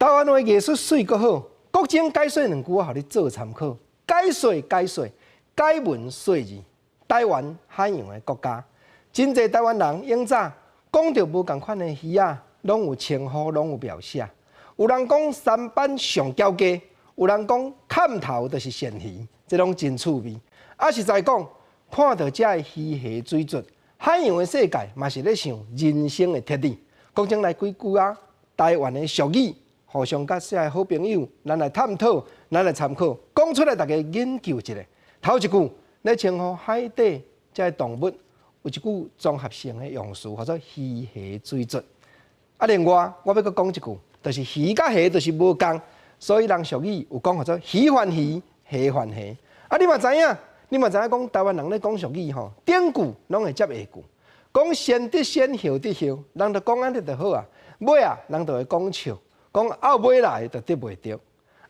台灣話藝術媠閣好，國政解說兩句我予你做參考。解說解說，解文說字，台灣海洋的國家，真濟台灣人永早講著無仝款的魚仔，攏有稱呼，攏有描寫。有人講三板上嬌雞，有人講崁頭就是鱔魚，這攏真趣味。啊，實在講，看著這个魚蝦水質，海洋的世界嘛是咧想人生的哲理。國政來幾句啊，台灣的俗語，互相佮這个好朋友，咱來探討，咱來參考，講出來，大家研究一下。頭一句，咧稱呼海底這个動物，有一句綜合性的用詞，叫做魚蝦水質。啊，另外我欲閣講一句，就是魚佮蝦就是無仝，所以人俗語有講叫做魚還魚，蝦還蝦。啊，你嘛知影？你嘛知影講台灣人咧講俗語吼，頂句攏會接下句，講先得先，後得後，人就講按呢就好啊。尾啊，人就會講笑，講後尾來就得袂著。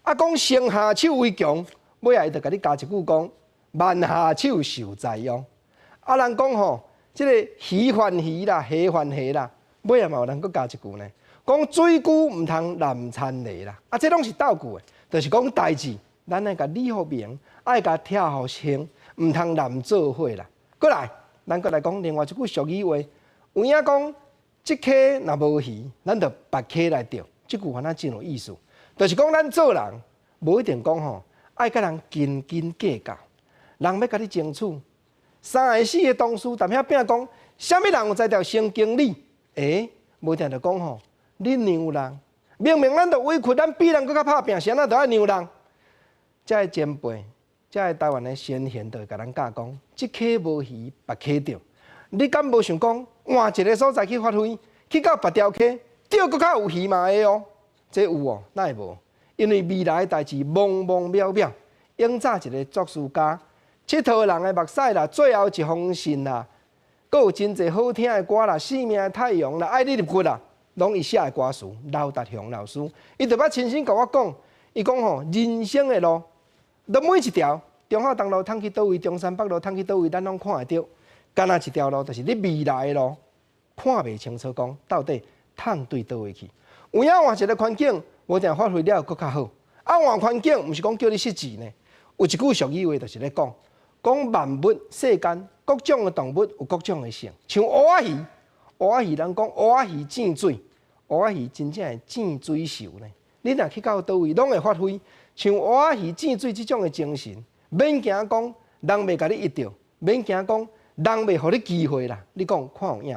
啊，講先下手為強，尾仔伊就共你加一句講慢下手受災殃。啊，人講吼，這个魚還魚啦，蝦還蝦啦，尾仔嘛有人閣加一句呢，講水龜毋通濫田螺啦。啊，這攏是鬥句的，就是講代誌，咱愛共李福明，愛共拆予清，毋通濫做伙啦。閣來，咱閣來講另外一句俗語話，有影講，這溪若無魚，咱就別溪來釣。這句話若真有意思，就是講咱做人無一定講吼，愛佮人斤斤計較，人欲共你爭取，三个四个同事踮遐拼講，啥物人有才調升經理？欸，無定就講吼，你讓人，明明咱就委屈，咱比人閣較拍拚，是按怎就愛讓人？這个前輩，這个台灣的先賢就會共咱教講，這溪無魚，別溪釣。你敢無想講換一个所在去發揮，去到別條溪釣閣較有魚嘛會哦？這有哦，哪會無？因為未來的代誌茫茫渺渺，永早一个作詞家，𨑨迌人的目屎啦，最後一封信啦，閣有真濟好聽的歌啦，生命的太陽啦，愛你入骨啦，攏伊寫的歌詞。劉達雄老師，伊就捌親身共我講，伊講吼，人生的路，都每一條，中華東路通去佗位，中山北路通去佗位，咱攏看會著。干焦一條路，就是你未來的路，看袂清楚，講到底通對佗位去。有影換一个環境，無定發揮了閣較好。啊，換環境，毋是講叫你失志呢。有一句俗語話，就是咧講，講萬物世間各種的動物有各種的性，像烏仔魚，烏仔魚人講烏仔魚糋水，烏仔魚真正會糋水泅呢。你若去到佗位，攏會發揮像烏仔魚糋水這種的精神，免驚講人袂共你揖著，免驚講人袂予你機會啦。你講看有影？